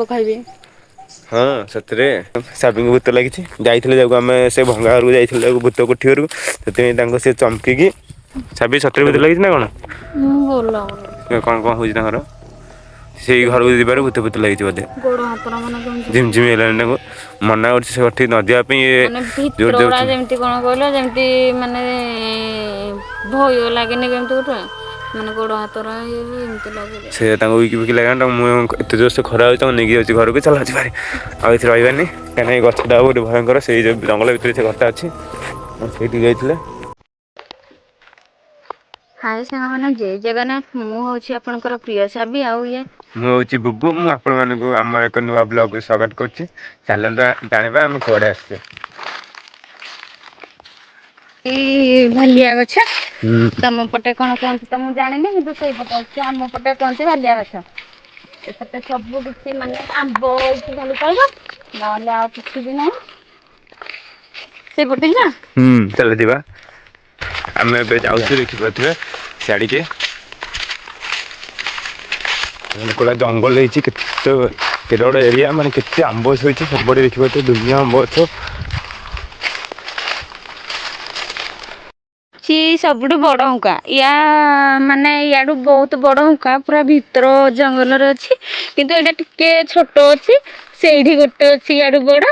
ଆମ୍ବ ଖାଇବି। ହଁ ସତରେ ସାବିଙ୍କୁ ଭୂତ ଲାଗିଛି ଯାଇଥିଲେ ଯାକୁ ଆମେ ସେ ଭଙ୍ଗା ଘରକୁ ଯାଇଥିଲେ ଭୂତ କୋଠି ଘରକୁ ସେଥିପାଇଁ ତାଙ୍କୁ ସେ ଚମକିିକି ସାବି ସତରେ ଭୂତ ଲାଗିଛି ନା କଣ? ମୁଁ ଭଲ ଲାଗୁନି। କଣ କଣ ହଉଛି ତାଙ୍କର ସେଇ ଘରକୁ ଯିବାରୁ ଭୂତ ଫୂତ ଲାଗିଛି ବୋଧେ। ଗୋଡ ହାତରା ମାନେ କେମିତି ଝିମ୍ ଝିମ୍ ହେଲାଣି ତାଙ୍କୁ ମନା କରୁଛି ସେ ଠିକ ନ ଯିବା ପାଇଁ ଇଏ ମାନେ ଜୋର ଭିତର ଗୁଡା ଯାଉଛନ୍ତି। ଯେମିତି କଣ କହିଲ ଯେମିତି ମାନେ ଭୟ ଲାଗେନି କେମିତି ଗୋଟେ ମାନେ ଗୋଡ ହାତର ଇଏ ବି ଏମିତି ଲାଗୁଛି। ସେ ତାଙ୍କୁ ୱିକି ଫିକି ଲାଗିଲାଣି ତାଙ୍କୁ ମୁଁ ଏତେ ଜୋରସେ ଖରା ହେଉଛି ତାଙ୍କୁ ନେଇକି ଯାଉଛି ଘରକୁ। ଚାଲ ଯିବା ଆଉ ଏଠି ରହିବାନି, କାହିଁକିନା ଏଇ ଗଛଟା ଗୋଟେ ଭୟଙ୍କର। ସେଇ ଯୋଉ ଜଙ୍ଗଲ ଭିତରେ ସେ ଘରଟା ଅଛି, ସେଇଠିକି ଯାଇଥିଲେ। ହାଏ ସାଙ୍ଗମାନେ, ଜୟ ଜଗନ୍ନାଥ। ମୁଁ ହଉଛି ଆପଣଙ୍କର ପ୍ରିୟ ସାବି ଆଉ ଇଏ ମୁଁ ହେଉଛି ବୁବୁ। ମୁଁ ଆପଣମାନଙ୍କୁ ଆମ ଏକ ନୂଆ ବ୍ଲଗରେ ସ୍ୱାଗତ କରୁଛି। ଚାଲନ୍ତୁ ଜାଣିବା ଆମେ କୁଆଡ଼େ ଆସିଛେ। ଏଇ ଭାଲିଆ ଗଛ ତମ ପଟେ କଣ କୁହନ୍ତି ତ ମୁଁ ଜାଣିନି, କିନ୍ତୁ ସେଇପଟେ ଅଛି ଆମ ପଟେ କୁହନ୍ତି ଭାଲିଆ ଗଛ। ଏପଟେ ସବୁ କିଛି ମାନେ ଆମ୍ବ ଏଇଠି ଖାଲି ପାଇବ, ନହେଲେ ଆଉ କିଛି ବି ନାହିଁ ସେଇପଟେ ନା। ଚାଲ ଯିବା। ଆମେ ଏବେ ଯାଉଛୁ, ଦେଖିପାରୁଥିବେ ସିଆଡ଼ିକି ପୁରା ଜଙ୍ଗଲ ହେଇଛି। କେତେ କେତେ ବଡ଼ ଏରିଆ, ମାନେ କେତେ ଆମ୍ବ ଗଛ ହେଇଛି ସବୁଆଡ଼େ ଦେଖିପାରୁଥିବେ, ଦୁନିଆ ଆମ୍ବ ଗଛ। ସିଏ ସବୁଠୁ ବଡ ହୁଙ୍କା ୟା, ମାନେ ୟାଡୁ ବହୁତ ବଡ ହୁଙ୍କା ପୁରା ଭିତର ଜଙ୍ଗଲରେ ଅଛି, କିନ୍ତୁ ଏଇଟା ଟିକେ ଛୋଟ ଅଛି। ସେଇଠି ଗୋଟେ ଅଛି ୟାଡୁ ବଡ।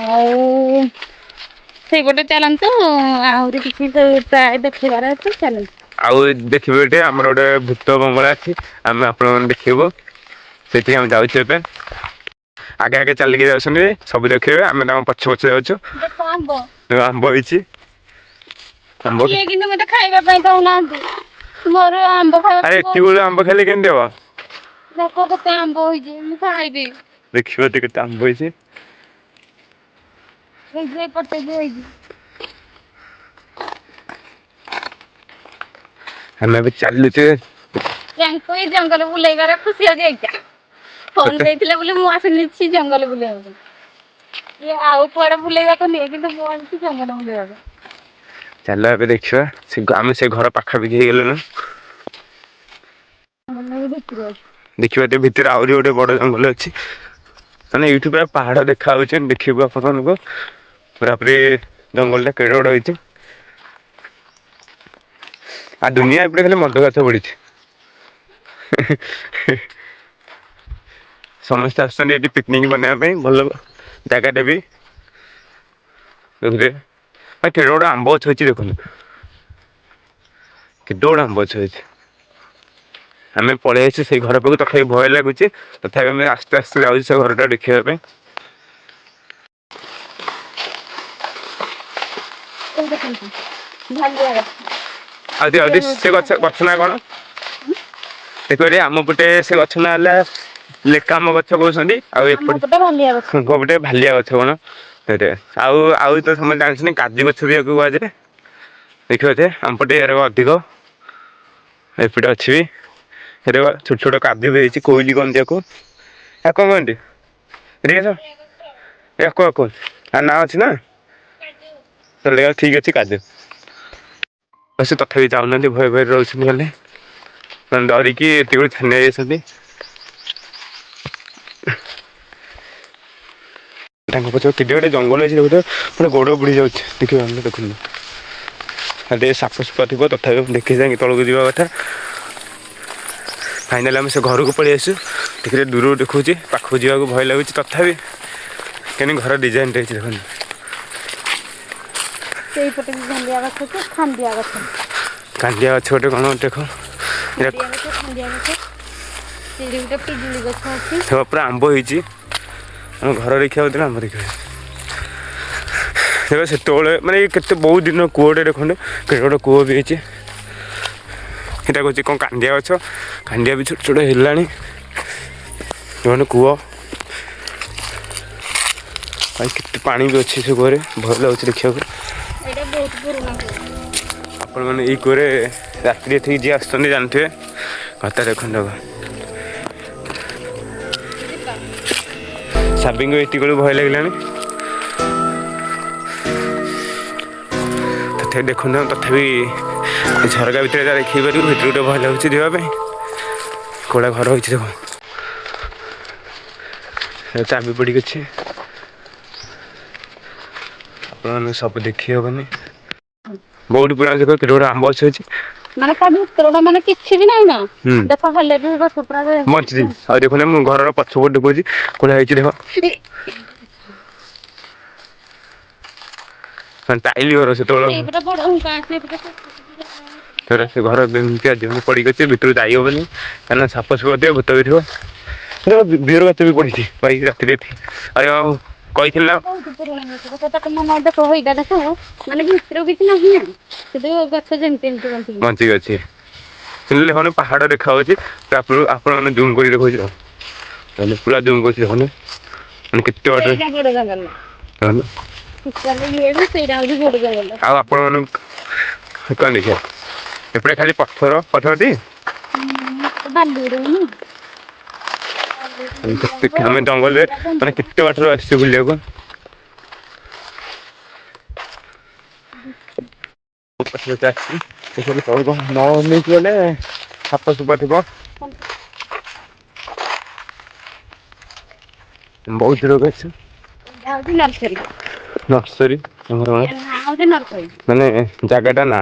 ଆଉ ସେଇପଟେ ଚାଲନ୍ତୁ, ଆହୁରି କିଛି ପ୍ରାୟ ଦେଖିବାର ଅଛି, ଚାଲନ୍ତୁ। ଆଉ ଦେଖିବେ ଏଠି ଆମର ଗୋଟେ ଭୂତ ବଙ୍ଗଳା ଅଛି, ଆମେ ଆପଣମାନଙ୍କୁ ଦେଖିବୁ। ସେଠିକି ଆମେ ଯାଉଛୁ ଏବେ। ଆଗେ ଆଗେ ଚାଲିକି ଯାଉଛନ୍ତି, ସବୁ ଦେଖିବେ। ଆମେ ତାଙ୍କ ପଛେ ପଛେ ଯାଉଛୁ। ଦେଖ ଆମ୍ବ, ଆମ୍ବ ହେଇଛି ଆମ୍ବ। ଇଏ କିନ୍ତୁ ମତେ ଖାଇବା ପାଇଁ ଦଉନାହାନ୍ତି। ମୋର ଆମ୍ବ ଖାଇବା ଆରେ ଏତିକି ବେଳୁ ଆମ୍ବ ଖାଇଲେ କେମିତି ହବ? ଦେଖ କେତେ ଆମ୍ବ ହେଇଛି, ମୁଁ ଖାଇବି। ଦେଖିବ କେତେ ଆମ୍ବ ହେଇଛି। ଏପଟେ ବି ହେଇଛି। ଆମେ ଏବେ ଚାଲୁଛେ। ତାଙ୍କୁ ଏଇ ଜଙ୍ଗଲ ବୁଲେଇବାରେ ଖୁସି ଅଛି। ଏଇଟା ଫୋନ ଦେଇଥିଲେ ବୋଲି ମୁଁ ଆସିଲି ଜଙ୍ଗଲ ବୁଲେଇବାକୁ। ଇଏ ଆଉ କୁଆଡେ ବୁଲେଇବାକୁ ନିଏ, କିନ୍ତୁ ମୁଁ ଆଣିଛି ଜଙ୍ଗଲ ବୁଲେଇବାକୁ। ଚାଲ ଏବେ ଦେଖିବା। ସେ ଆମେ ସେ ଘର ପାଖାପାଖି ହେଇଗଲୁଣୁ। ଦେଖିବା ଟିକେ ଭିତରେ ଆହୁରି ଗୋଟେ ବଡ ଜଙ୍ଗଲ ଅଛି। ମାନେ ଏଇଠୁ ପୁରା ପାହାଡ ଦେଖା ଯାଉଛି, ଦେଖିବୁ ଆପଣମାନଙ୍କୁ। ପୁରାପୁରି ଜଙ୍ଗଲଟା କେଡେ ବଡ ହେଇଛି। ଆଉ ଦୁନିଆ ଏପଟେ ଖାଲି ମଦ ଗଛ ବଢିଛି। ସମସ୍ତେ ଆସୁଛନ୍ତି ଏଠି ପିକନିକ ବନେଇବା ପାଇଁ, ଭଲ ଜାଗାଟା ବି ଦେଖୁଥିବେ। ଭାଇ କେଡେ ବଡ ଆମ୍ବ ଗଛ ହେଇଛି ଦେଖନ୍ତୁ, କେତେ ବଡ ଆମ୍ବ ଗଛ ହେଇଛି। ଆମେ ପଳେଇ ଆସିଛୁ ସେଇ ଘର ପାଖକୁ। ତଥାପି ଭୟ ଲାଗୁଛି, ତଥାପି ଆମେ ଆସ୍ତେ ଆସ୍ତେ ଯାଉଛୁ ସେ ଘରଟା ଦେଖିବା ପାଇଁ। ଆଉ ଆଉ ସେ ଗଛ ଗଛ ନା କଣ ଦେଖିବ। ଆମ ପଟେ ସେ ଗଛ ନା ହେଲା ଲେକାମ ଗଛ କହୁଛନ୍ତି, ଆଉ ଏପଟେ ପଟେ ଭାଲିଆ ଗଛ କଣ। ଆଉ ଆଉ ତ ସମସ୍ତେ ଜାଣିଛନ୍ତି କାଜୁ ଗଛ ବି ୟାକୁ କୁହାଯାଏ। ଦେଖିବ ଆମ ପଟେ ଏର ଅଧିକ ଏପଟେ ଅଛି ବି। ସେଠି ଛୋଟ ଛୋଟ କାଜୁ ବି ହେଇଛି। କୋଇଲି କହନ୍ତି ୟାକୁ। ୟାକୁ କଣ କହନ୍ତି? ଠିକ୍ ଅଛି, ୟାକୁ ୟାକୁ ଆ ନାଁ ଅଛି ନା, ତାହେଲେ ଠିକ ଅଛି, କାଜୁ। ସେ ତଥାପି ଯାଉନାହାନ୍ତି, ଭୟ ଭୟରେ ରହୁଛନ୍ତି। ଖାଲି ମାନେ ଡରିକି ଏତିକି ଛାନିଆ ହେଇଯାଇଛନ୍ତି। ତାଙ୍କ ପଛ କେତେ ଗୋଟେ ଜଙ୍ଗଲ ହେଇଛି ଦେଖୁଥିବେ, ପୁରା ଗୋଡ ବୁଡି ଯାଉଛି। ଦେଖିବ ଦେଖନ୍ତୁ, ଟିକେ ସାପ ସୁପା ଥିବ, ତଥାପି ଦେଖି ଯାଇକି ତଳକୁ ଯିବା କଥା। ଫାଇନାଲି ଆମେ ସେ ଘରକୁ ପଳେଇ ଆସିଛୁ। ଟିକେ ଦୂରରୁ ଦେଖାଉଛି, ପାଖକୁ ଯିବାକୁ ଭୟ ଲାଗୁଛି ତଥାପି। କେମିତି ଘର ଡିଜାଇନଟା ହେଇଛି ଦେଖନ୍ତୁ। ସେଇପଟେ ବି ଭାଲିଆ ଗଛ ଅଛି, ଖାଣ୍ଡିଆ ଗଛ। କାନ୍ଦିଆ ଗଛ ଗୋଟେ କଣ ଦେଖ। ଭାଲିଆ ଗଛ, ଖାଣ୍ଡିଆ ଗଛ। ସେଇଠି ଗୋଟେ ପିଜୁଳି ଗଛ ଅଛି। ପୁରା ଆମ୍ବ ହେଇଛି। ଆମ ଘର ଦେଖିବାକୁ ଥିଲା, ଆମ୍ବ ଦେଖିବାକୁ ଦେଖ। ସେତେବେଳେ ମାନେ କେତେ ବହୁତ ଦିନ କୂଅଟେ ଦେଖନ୍ତୁ, କେତେ ଗୋଟେ କୂଅ ବି ହେଇଛି। ଏଇଟା କହୁଛି କ'ଣ କାନ୍ଦିଆ ଗଛ। କାନ୍ଦିଆ ବି ଛୋଟ ଛୋଟ ହେଲାଣି। ଦେଖନ୍ତୁ କୂଅ ଭାଇ, କେତେ ପାଣି ବି ଅଛି ସେ କୂଅରେ, ଭଲ ଲାଗୁଛି ଦେଖିବାକୁ। ଏଇଟା ବହୁତ ପୁରୁଣା କୂଅ। ଆପଣମାନେ ଏଇ କୂଅରେ ରାତିରେ ଏଠିକି ଯିଏ ଆସୁଛନ୍ତି ଜାଣିଥିବେ କଥା। ଦେଖନ୍ତୁ, ସାବିଙ୍କୁ ଏତିକି ବେଳକୁ ଭୟ ଲାଗିଲାଣି। ତଥାପି ଦେଖନ୍ତୁ, ତଥାପି ଝରକା ଭିତରେ ଯାହା ଦେଖେଇ ପାରିବୁ। ଭିତରକୁ ଟିକେ ଭୟ ଲାଗୁଛି ଯିବା ପାଇଁ। କୋଉଟା ଘର ହେଇଛି ଦେଖ। ଚାବି ପଡ଼ିକି ଅଛି। ଆପଣମାନଙ୍କୁ ସବୁ ଦେଖି ହବନି। ବହୁତ ପୁରୁଣା, ଦେଖ କେତେ ବଡ ଆମ୍ବ ଗଛ ଅଛି। ମାନେ ତା ଭିତରଟା ମାନେ କିଛି ବି ନାହିଁ ନା। ହୁଁ। ଦେଖ, ହେଲେ ବି ଗଛ ପୁରା ବଞ୍ଚିଛି। ଆଉ ଦେଖୁନ, ମୁଁ ଘରର ପଛପଟ ଦେଖୁଛି, କୋଉଟା ହେଇଛି ଦେଖ। ଟାଇଲି ଘର ସେତେବେଳେ। ସେଇପଟେ ବଡ ହୁଙ୍କା, ସେଇପଟେ। ସେଟା ସେ ଘର ଏମିତି ଯେମିତି ପଡିକି ଅଛି, ଭିତରୁ ଯାଇ ହବନି, କାହିଁକିନା ସାପ ସୁପ ଥିବ, ଭୂତ ବି ଥିବ। ବିଅର ଗଛ ବି ପଡିଛି ଭାଇ ରାତିରେ ଏଠି। ଆରେ ଆଉ କହିଥିଲି ନା। ବହୁତ ପୁରୁଣା ଗଛ ତାକୁ, ମାନେ ଦେଖ, ଏଇଟା ଦେଖ, ମାନେ ଭିତରୁ କିଛି ନାହିଁ ନା, କିନ୍ତୁ ଗଛ ଯେମିତି ଏମିତି ବଞ୍ଚିଛି। ବଞ୍ଚିକି ଅଛି। ଶୁଣିଲେ, ଦେଖନ୍ତୁ ପାହାଡ ଦେଖା ହଉଛି। ତାପରେ ଆପଣ ମାନେ ଜୁମ୍ କରି ଦେଖଉଛି ଆଉ। ତାହେଲେ ପୁରା ଜୁମ୍ କରୁଛି, ଦେଖନ୍ତୁ ମାନେ କେତେ ବାଟ। ସେଇଟା ବଡ ଜଙ୍ଗଲ। ଦେଖନ୍ତୁ। ଟୋଟାଲି ଇଏ ସେଇଟା ହଉଛି ବଡ ଜଙ୍ଗଲ। ଆଉ ଆପଣ ମାନଙ୍କୁ କଣ ଦେଖିବା? ଏପଟେ ଖାଲି ପଥର ପଥର ଟି। ବାଲି ରହୁନି। ଆମେ ଜଙ୍ଗଲରେ ମାନେ କେତେ ବାଟରୁ ଆସିଛୁ ବୁଲିବାକୁ। ପଛେ ପଛେ ଆସିଛି। ଦେଖିଲେ ତଳକୁ ନ ନେଇକି ଗଲେ ସାପ ସୁପ ଥିବ। ବହୁତ ଦୂରକୁ ଅଛି। ଏଇଟା ହଉଛି ନର୍ସରୀ। ନର୍ସରୀ ଆମର ନାଁ ହଉଛି ନର୍ସରୀ। ମାନେ ଜାଗାଟା ନା।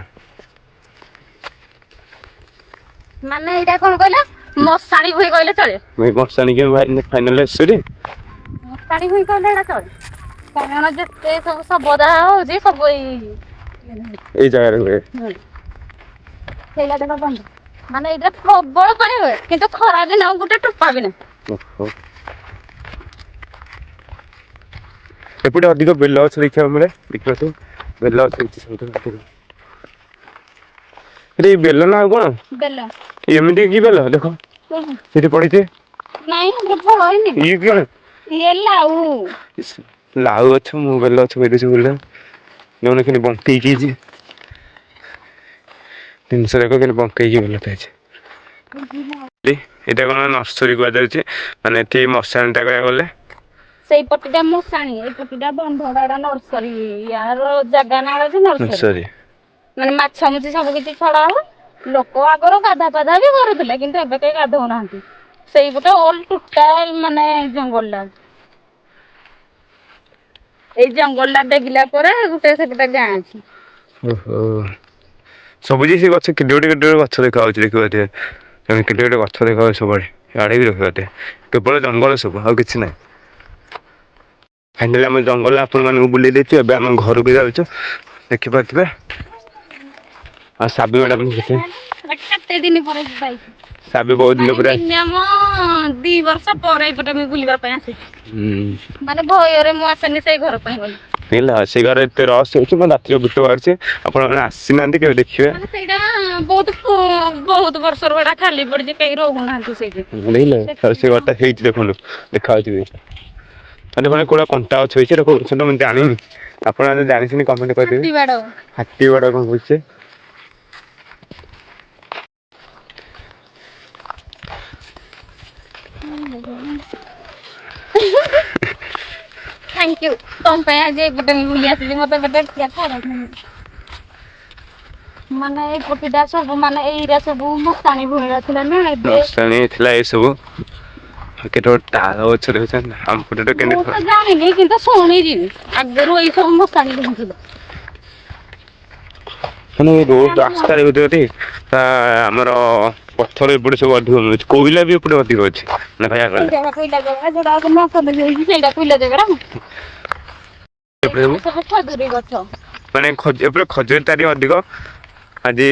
ମାନେ ଏଇଟା କଣ କହିଲ, ମଶାଣି ଭୁଇଁ କହିଲେ ଚଳେ। ମଶାଣି ଫାଇନାଲ ଆସିଛି। ମଶାଣି ଭୁଇଁ କହିଲେ ଏଇଟା ଚଳେ, କାରଣ ଯେତେ ସବୁ ଶବଦାହ ହଉଛି ସବୁ ଏଇ ଏଇ ଜାଗାରେ ହୁଏ। ସେଇଟା ଦେଖ ବନ୍ଧ, ମାନେ ଏଇଟା ପ୍ରବଳ ପାଣି ହୁଏ, କିନ୍ତୁ ଖରା ଦିନ ଗୋଟେ ଟୋପା ବି ନାହିଁ। ଓହୋ। ଏପଟେ ଅଧିକ ବେଲ ଗଛ ଦେଖିବାକୁ ମିଳେ। ଦେଖିବାକୁ ବେଲ ଗଛ ହେଇଛି ସବୁଠୁ ଅଧିକ। ଏଠି ବେଲ ନା ଆଉ କଣ? ବେଲ। ଏମିତି କି ବେଲ ଦେଖ, ସେଠି ପଡିଛି। ନାଇଁ, ଆମର ଫଳ ହେଇନି। ଇଏ କଣ? ଇଏ ଲାଉ। ଇସ୍, ଲାଉ ଗଛ, ମୁଁ ବେଲ ଗଛ କହିଦେଇଛି ଭୁଲରେ। ଦେଖୁନ କେମିତି ବଙ୍କେଇକି ହେଇଛି ଜିନିଷ। ଦେଖ କେମିତି ବଙ୍କେଇକି ବେଲଟା ହେଇଛି। ଏଇଟା କଣ ନର୍ସରୀ କୁହାଯାଉଛି, ମାନେ ଏଠି ମଶାଣିଟା କହିବାକୁ ଗଲେ। ସେଇ ପଟିଟା ମଶାଣି, ଏଇ ପଟିଟା ବନ୍ଧଟା ନର୍ସରୀ। ୟାର ଜାଗା ନାଁ ହଉଛି ନର୍ସରୀ। ନର୍ସରୀ। ମାନେ ମାଛ ମୁଛି ସବୁ କିଛି ଛଡା ହବ। ଲୋକ ଆଗରୁ ଗାଧା ପାଧା ବି କରୁଥିଲେ, କିନ୍ତୁ ଏବେ କେହି ଗାଧଉନାହାନ୍ତି। ସେଇପଟେ ଅଲ ଟୋଟାଲ ମାନେ ଜଙ୍ଗଲଟା। ଏଇ ଜଙ୍ଗଲଟା ଡେଗିଲା ପରେ ଗୋଟେ ସେପଟେ ଗାଁ ଅଛି। ଓହୋ, ସବୁ ଯେ ସେ ଗଛ କେତେ ଗୋଟେ କେତେ ଗୋଟେ ଗଛ ଦେଖାଯାଉଛି। ଦେଖିପାରୁଥିବେ, କେତେ ଗୋଟେ ଗଛ ଦେଖାଯାଉଛି ସବୁଆଡ଼େ। ଆଡ଼େ ବି ଦେଖିପାରୁଥିବେ, କେବଳ ଜଙ୍ଗଲ ସବୁ, ଆଉ କିଛି ନାହିଁ। ଫାଇନାଲି ଆମ ଜଙ୍ଗଲ ଆପଣମାନଙ୍କୁ ବୁଲେଇ ଦେଇଛୁ, ଏବେ ଆମ ଘରକୁ ଯାଉଛୁ। ଦେଖିପାରୁଥିବେ। ଆଉ ସାବି ମ୍ୟାଡ଼ାମ ଦେଖିବେ। କେତେ ଦିନ ପରେ ପାଇଛି। ସାବି ବହୁତ ଦିନ ମାନେ ପରେ। ମିନିମମ୍ 2 ବର୍ଷ ପରେ ଏପଟେ ମୁଁ ବୁଲିବା ପାଇଁ ଆସିଛି। ମାନେ ଭୟରେ ମୁଁ ଆସେନି ସେଇ ଘର ପାଇଁ ବୋଲି। ହେଲା, ସେ ଘରେ ଏତେ ରସ ହେଉଛି, ମୁଁ ରାତିରେ ଭୂତ ବାହାରୁଛି। ଆପଣମାନେ ଆସିନାହାନ୍ତି, କେବେ ଦେଖିବେ। ମାନେ ସେଇଟା ବହୁତ ବହୁତ ବର୍ଷରୁ ଏଟା ଖାଲି ପଡିଛି, କେହି ରହୁନାହାନ୍ତି ସେଇଠି। ଦେଖିଲେ, ଆଉ ସେ ଘରଟା ହେଇଛି, ଦେଖନ୍ତୁ ଦେଖାଯାଉଛି ବି। ମାନେ ମାନେ କୋଉଟା କଣ୍ଟା ଗଛ ହେଇଛି, ଏଟା କହୁଛନ୍ତି, ମୁଁ ଜାଣିନି। ଆପଣ ଯଦି ଜାଣିଛନ୍ତି କମେଣ୍ଟ କରିଦେବେ। ହାତୀ ବାଡ। ହାତୀ ବାଡ଼ କଣ କହୁଛେ। Thank you, ତମ ପାଇଁ ଆଜି ଏପଟେ ମୁଁ ବୁଲି ଆସିଲି। ମତେ ଏପଟେ ଖରାପ ମାନେ ଏଇ ପଟିଟା ସବୁ, ମାନେ ଏଇରା ସବୁ ମଶାଣି ଭୂଇଁରା ଥିଲା ନା ଏବେ। ମଶାଣି ଥିଲା ଏସବୁ। କେତେ ଗୋଟେ ତାଳ ଗଛ ଦେଖୁଛନ୍ତି ଆମ ପଟେ ତ ମୁଁ କେମିତି। ତ ଜାଣିନି, କିନ୍ତୁ ଶୁଣିଛି ଆଗରୁ ଏଇ ସବୁ ମଶାଣି ଭୂଇଁ ଥିଲା। ମାନେ ରୋଡ ରାସ୍ତାରେ ଗୋଟେ ତା ଆମର ପଥର ଏପଟେ ସବୁ ଅଧିକ ମିଳୁଛି, କୋଇଲା ବି ଏପଟେ ଅଧିକ ଅଛି ମାନେ କହିବାକୁ ଗଲେ। ସେଇଟା କୋଇଲା ଜାଗା, ଯୋଉଟା ମଶାଣି ହେଇଛି ସେଇଟା କୋଇଲା ଜାଗା। ଏପଟେ ସବୁ ସବୁ ଖଜୁରୀ ଗଛ। ମାନେ ଏପଟେ ଖଜୁରୀ ତାରି ଅଧିକ। ଆଜି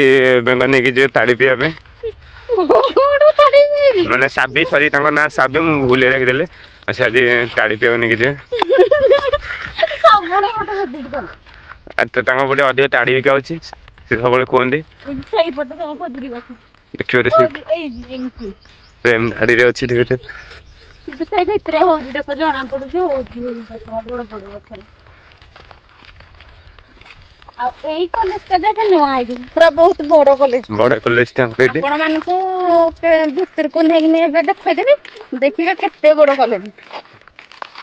ବେଙ୍ଗ ନେଇକି ଯିବେ ତାଡ଼ି ପିଇବା ପାଇଁ। କୋଉଠୁ ତାଡିବି? ମାନେ ସାବି, ସରି, ତାଙ୍କ ନାଁ ସାବି, ମୁଁ ଭୁଲି ରଖିଦେଲି। ଆଉ ସେ ଆଜି ତାଡ଼ି ପିଇବାକୁ ନେଇକି ଯିବେ। ସବୁବେଳେ ଗୋଟେ ଜିଦି କର। ଆଉ ତ ତାଙ୍କ ପଟେ ଅଧିକ ତାଡ଼ି ବିକା ଅଛି, ସେ ସବୁବେଳେ କୁହନ୍ତି। ସେଇପଟେ ସବୁ ଖଜୁରୀ ଗଛ। ଦେଖିବ ସେ ଏଇ ଏମିତି ପ୍ରେମ ଧାଡ଼ିରେ ଅଛି, ଦେଖିବେ। କିନ୍ତୁ ସେଇ ଭିତରେ ହଉଛି, ଦେଖ ଜଣା ପଡୁଛି ହଉଛି ବଡ ବଡ ଗଛରେ। ଆଉ ଏଇ କଲେଜଟା ଦେଖ ନୂଆ ହେଇଛି, ପୁରା ବହୁତ ବଡ କଲେଜ। ବଡ଼ କଲେଜଟା ଆମର ଏଇଠି। ଆପଣ ମାନଙ୍କୁ ଭିତରକୁ ନେଇକିନି ଏବେ ଦେଖେଇଦେବି, ଦେଖିବେ କେତେ ବଡ କଲେଜ।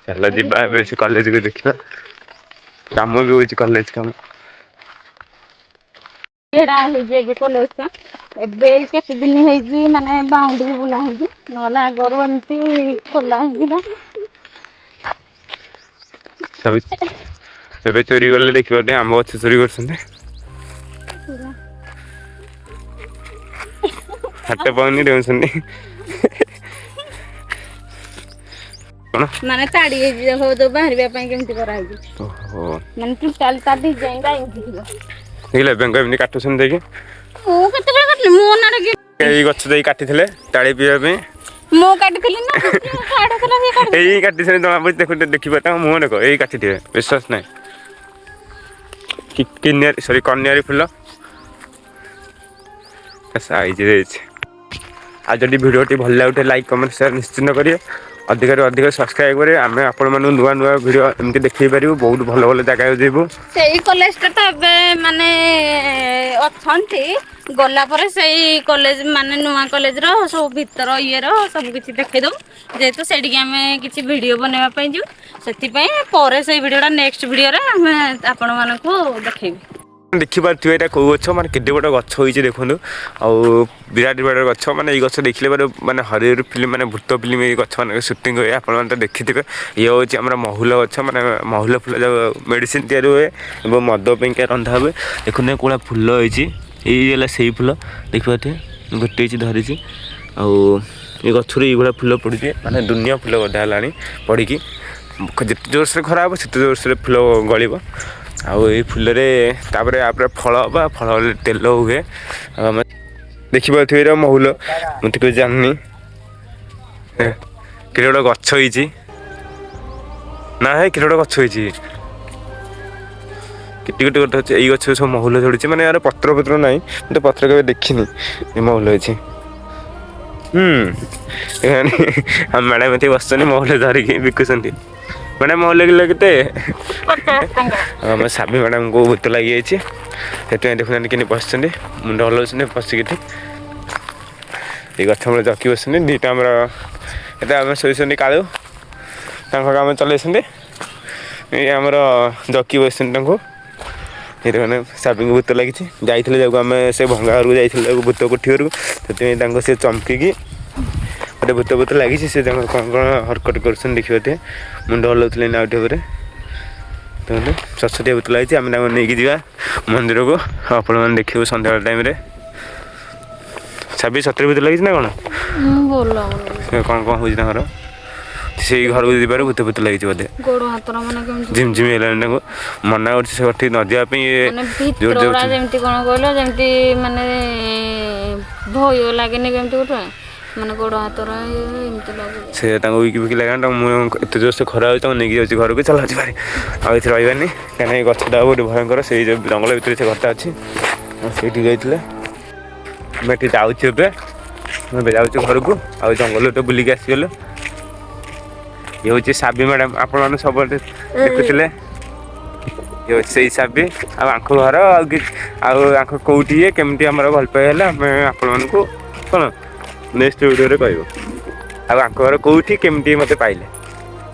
ଚାଲ ଯିବା ଏବେ ସେ କଲେଜକୁ, ଦେଖିବା। କାମ ବି ହଉଛି, କଲେଜ କାମ। ଏଇଟା ହେଇଛି ଏବେ କଲେଜଟା, ଏବେ ଏଇ କେତେ ଦିନ ହେଇଛି, ମାନେ ବାଉଣ୍ଡ୍ରି ବୁଲା ହେଇଛି, ନହେଲେ ଆଗରୁ ଏମିତି ଖୋଲା ହେଇଥିଲା। ସବୁ ଏବେ ଚୋରି କଲେ ଦେଖିବ ଟିକେ, ଆମ୍ବ ଗଛ ଚୋରି କରୁଛନ୍ତି। ହାତ ପାଉନି, ଡେଉଁଛନ୍ତି କଣ? ମାନେ ତାଡି ହେଇଛି ଦେଖ, ଯୋଉ ବାହାରିବା ପାଇଁ କେମିତି କରାହେଇଛି। ଓହୋ। ମାନେ ଟୋଟାଲ ତା ଡିଜାଇନ ଟା ଏମିତି ଥିବ। ଦେଖିଲେ, ବେଙ୍ଗ ଏମିତି କାଟୁଛନ୍ତି ଦେଖି। ମୁଁ କେତେବେଳେ କାଟିଲି? ମୋ ନାଁରେ କିଏ? ଏଇ ଗଛ ଦେଇ କାଟିଥିଲେ ତାଳି ପିଇବା ପାଇଁ। ମୁଁ କାଟିଥିଲି ନା କାଟୁଥିଲା ସିଏ କାଟିଥିଲା? ଏଇ କାଟିଛନ୍ତି, ଜଣା ପଡୁଛି। ଦେଖ, ଦେଖିବ ତାଙ୍କ ମୁହଁ ଦେଖ, ଏଇ କାଟିଥିବେ, ବିଶ୍ୱାସ ନାହିଁ। କିନ୍ୟାରୀ, ସରି, କନ୍ୟାରୀ ଫୁଲ ସାଇଜ ହେଇଛି। ଆଉ ଯଦି ଭିଡ଼ିଓଟି ଭଲ ଲାଗୁଥିବ, ଲାଇକ୍, କମେଣ୍ଟ, ସେୟାର ନିଶ୍ଚିନ୍ତ କରିବେ। ଅଧିକରୁ ଅଧିକ ସବସ୍କ୍ରାଇବ୍ କରିବେ। ଆମେ ଆପଣମାନଙ୍କୁ ନୂଆ ନୂଆ ଭିଡ଼ିଓ ଏମିତି ଦେଖେଇ ପାରିବୁ। ବହୁତ ଭଲ ଭଲ ଜାଗାକୁ ଯିବୁ। ସେଇ କଲେଜଟା ତ ଏବେ ମାନେ ଅଛନ୍ତି, ଗଲା ପରେ ସେଇ କଲେଜ, ମାନେ ନୂଆ କଲେଜର ସବୁ ଭିତର ଇଏର ସବୁ କିଛି ଦେଖେଇଦବୁ। ଯେହେତୁ ସେଇଠିକି ଆମେ କିଛି ଭିଡ଼ିଓ ବନେଇବା ପାଇଁ ଯିବୁ, ସେଥିପାଇଁ ପରେ ସେଇ ଭିଡ଼ିଓଟା ନେକ୍ସଟ ଭିଡ଼ିଓରେ ଆମେ ଆପଣମାନଙ୍କୁ ଦେଖେଇବୁ। ଦେଖିପାରୁଥିବେ ଏଇଟା କେଉଁ ଗଛ, ମାନେ କେତେ ବଡ଼ ଗଛ ହେଇଛି ଦେଖନ୍ତୁ। ଆଉ ବିରାଟ ବଡ଼ ଗଛ, ମାନେ ଏଇ ଗଛ ଦେଖିଲେ ପରେ ମାନେ ହରିହର ଫିଲ୍ମ, ମାନେ ଭୂତ ଫିଲ୍ମ ଏଇ ଗଛ ମାନଙ୍କ ସୁଟିଂ ହୁଏ, ଆପଣମାନେ ତ ଦେଖିଥିବେ। ଇଏ ହେଉଛି ଆମର ମହୁଲ ଗଛ, ମାନେ ମହୁଲ ଫୁଲ ଯେଉଁ ମେଡ଼ିସିନ ତିଆରି ହୁଏ ଏବଂ ମଦ ପାଇଁକା ରନ୍ଧା ହୁଏ। ଦେଖନ୍ତୁ କୋଉଟା ଫୁଲ ହେଇଛି। ଏଇ ହେଲା ସେଇ ଫୁଲ, ଦେଖିପାରୁଥିବେ, ଗୋଟେ ହେଇଛି ଧରିଛି। ଆଉ ଏ ଗଛରୁ ଏଇଭଳିଆ ଫୁଲ ପଡ଼ୁଛି, ମାନେ ଦୁନିଆ ଫୁଲ ଗଦା ହେଲାଣି ପଡ଼ିକି। ଯେତେ ଜୋରସୋରେ ଖରା ହେବ, ସେତେ ଜୋରସୋରେ ଫୁଲ ଗଳିବ। ଆଉ ଏଇ ଫୁଲରେ ତାପରେ ୟାପରେ ଫଳ ହେବ, ଫଳ ହେଲେ ତେଲ ହୁଏ। ଆଉ ଆମେ ଦେଖିପାରୁଥିବେ ଏଇଟା ମହୁଲ, ମୁଁ ତ କେବେ ଜାଣିନି। କେତେ ବଡ଼ ଗଛ ହେଇଛି ନା ହେ, କେତେ ବଡ଼ ଗଛ ହେଇଛି। କେତେ ଗୋଟେ ଗୋଟେ ଅଛି। ଏଇ ଗଛ ସବୁ ମହୁଲ ଝଡୁଛି, ମାନେ ୟାର ପତ୍ର ପତ୍ର ନାହିଁ। ମୁଁ ତ ପତ୍ର କେବେ ଦେଖିନି। ଏ ମହୁଲ ହେଇଛି। ଆମ ମ୍ୟାଡ଼ାମ ଏଠି ବସିଛନ୍ତି, ମହୁଲ ଧରିକି ବିକୁଛନ୍ତି। ମ୍ୟାଡ଼ାମ, ମହୁଲ କିଲୋ କେତେ? 50 ଟଙ୍କା। ଆମ ସାବି ମ୍ୟାଡ଼ାମଙ୍କୁ ଭୂତ ଲାଗିଯାଇଛି, ସେଥିପାଇଁ ଦେଖୁନାହାନ୍ତି କେମିତି ବସିଛନ୍ତି, ମୁଣ୍ଡ ହଲାଉଛନ୍ତି ବସିକି ଏଠି। ଏଇ ଗଛ ମୂଳେ ଜକି ବସିଛନ୍ତି ଦୁଇଟା ଆମର। ଏଟା ଆମେ ଶୋଇଛନ୍ତି, କାଳୁ ତାଙ୍କ କାମ ଚଲେଇଛନ୍ତି, ଏଇ ଆମର ଜକି ବସିଛନ୍ତି ତାଙ୍କୁ। ଏଇଟା ମାନେ ସାବିଙ୍କୁ ଭୂତ ଲାଗିଛି। ଯାଇଥିଲେ ଯାକୁ ଆମେ ସେ ଭଙ୍ଗା ଘରକୁ ଯାଇଥିଲେ ଯାକୁ ଭୂତ କୋଠି ଘରକୁ, ସେଥିପାଇଁ ତାଙ୍କୁ ସେ ଚମକିକି ଗୋଟେ ଭୂତ ଭୂତ ଲାଗିଛି। ସେ ତାଙ୍କର କ'ଣ କ'ଣ ହରକତ କରୁଛନ୍ତି ଦେଖିବ, ମୁଣ୍ଡ ହଲାଉଥିଲେ ନା ଆଉ ଟିକେ ପରେ। ଦେଖନ୍ତୁ, ସରସ୍ୱତୀ ଭୂତ ଲାଗିଛି। ଆମେ ତାଙ୍କୁ ନେଇକି ଯିବା ମନ୍ଦିରକୁ, ଆପଣମାନେ ଦେଖିବୁ ସନ୍ଧ୍ୟାବେଳ ଟାଇମ୍ରେ। ସାବି, ସତରେ ଭୂତ ଲାଗିଛି ନା କ'ଣ? ଭଲ ଲାଗୁନି। ସେ କ'ଣ କ'ଣ ହେଉଛି ତାଙ୍କର। ସେଇ ଘରକୁ ଯିବାରୁ ଭୂତ ଭୂତ ଲାଗିଛି ବୋଧେ। ଗୋଡ଼ ହାତର ମାନେ କେମିତି ଝିମଝିମି ହେଲାଣି। ତାଙ୍କୁ ମନା କରୁଛି ସେ ଘରଠିକି ନ ଯିବା ପାଇଁ, ଇଏ ମାନେ ଜୋର ଭିତର ଗୁଡ଼ା ଯାଉଛନ୍ତି। ଯେମିତି କ'ଣ କହିଲ, ଯେମିତି ମାନେ ଭୟ ଲାଗେନି କେମିତି ଗୋଟେ, ମାନେ ଗୋଡ଼ ହାତର ଏମିତି ଲାଗୁଛି। ସେ ତାଙ୍କୁ ୱିକି ଫିକି ଲାଗିଲାଣି। ତାଙ୍କୁ ମୁଁ ଏତେ ଜୋରସେ ଖରା ହେଉଛି, ତାଙ୍କୁ ନେଇକି ଯାଉଛି ଘରକୁ। ଚାଲ ଯିବାରେ, ଆଉ ଏଠି ରହିବାନି, କାହିଁକିନା ଏଇ ଗଛଟା ଗୋଟେ ଭୟଙ୍କର। ସେଇ ଯେଉଁ ଜଙ୍ଗଲ ଭିତରେ ସେ ଘରଟା ଅଛି, ଆଉ ସେଇଠି ଯାଇଥିଲେ। ଆମେ ଏଠି ଯାଉଛୁ ଏବେ, ମୁଁ ଏବେ ଯାଉଛୁ ଘରକୁ। ଆଉ ଜଙ୍ଗଲରେ ତ ବୁଲିକି ଆସିଗଲୁ। ଇଏ ହେଉଛି ସାବି ମ୍ୟାଡ଼ାମ, ଆପଣମାନେ ସବୁବେଳେ ଦେଖୁଥିଲେ। ଇଏ ହେଉଛି ସେଇ ସାବି। ଆଉ ଆଙ୍କ ଘର ଆଉ କିଛି ଆଉ ଆଙ୍କ କେଉଁଠି, ଇଏ କେମିତି ଆମର ଭଲ ପାଇବା ହେଲା, ଆମେ ଆପଣମାନଙ୍କୁ କ'ଣ ନେକ୍ସଟ ଭିଡ଼ିଓରେ କହିବୁ। ଆଉ ଆଙ୍କ ଘର କେଉଁଠି, କେମିତି ମୋତେ ପାଇଲେ,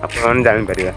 ଆପଣମାନେ ଜାଣିପାରିବେ।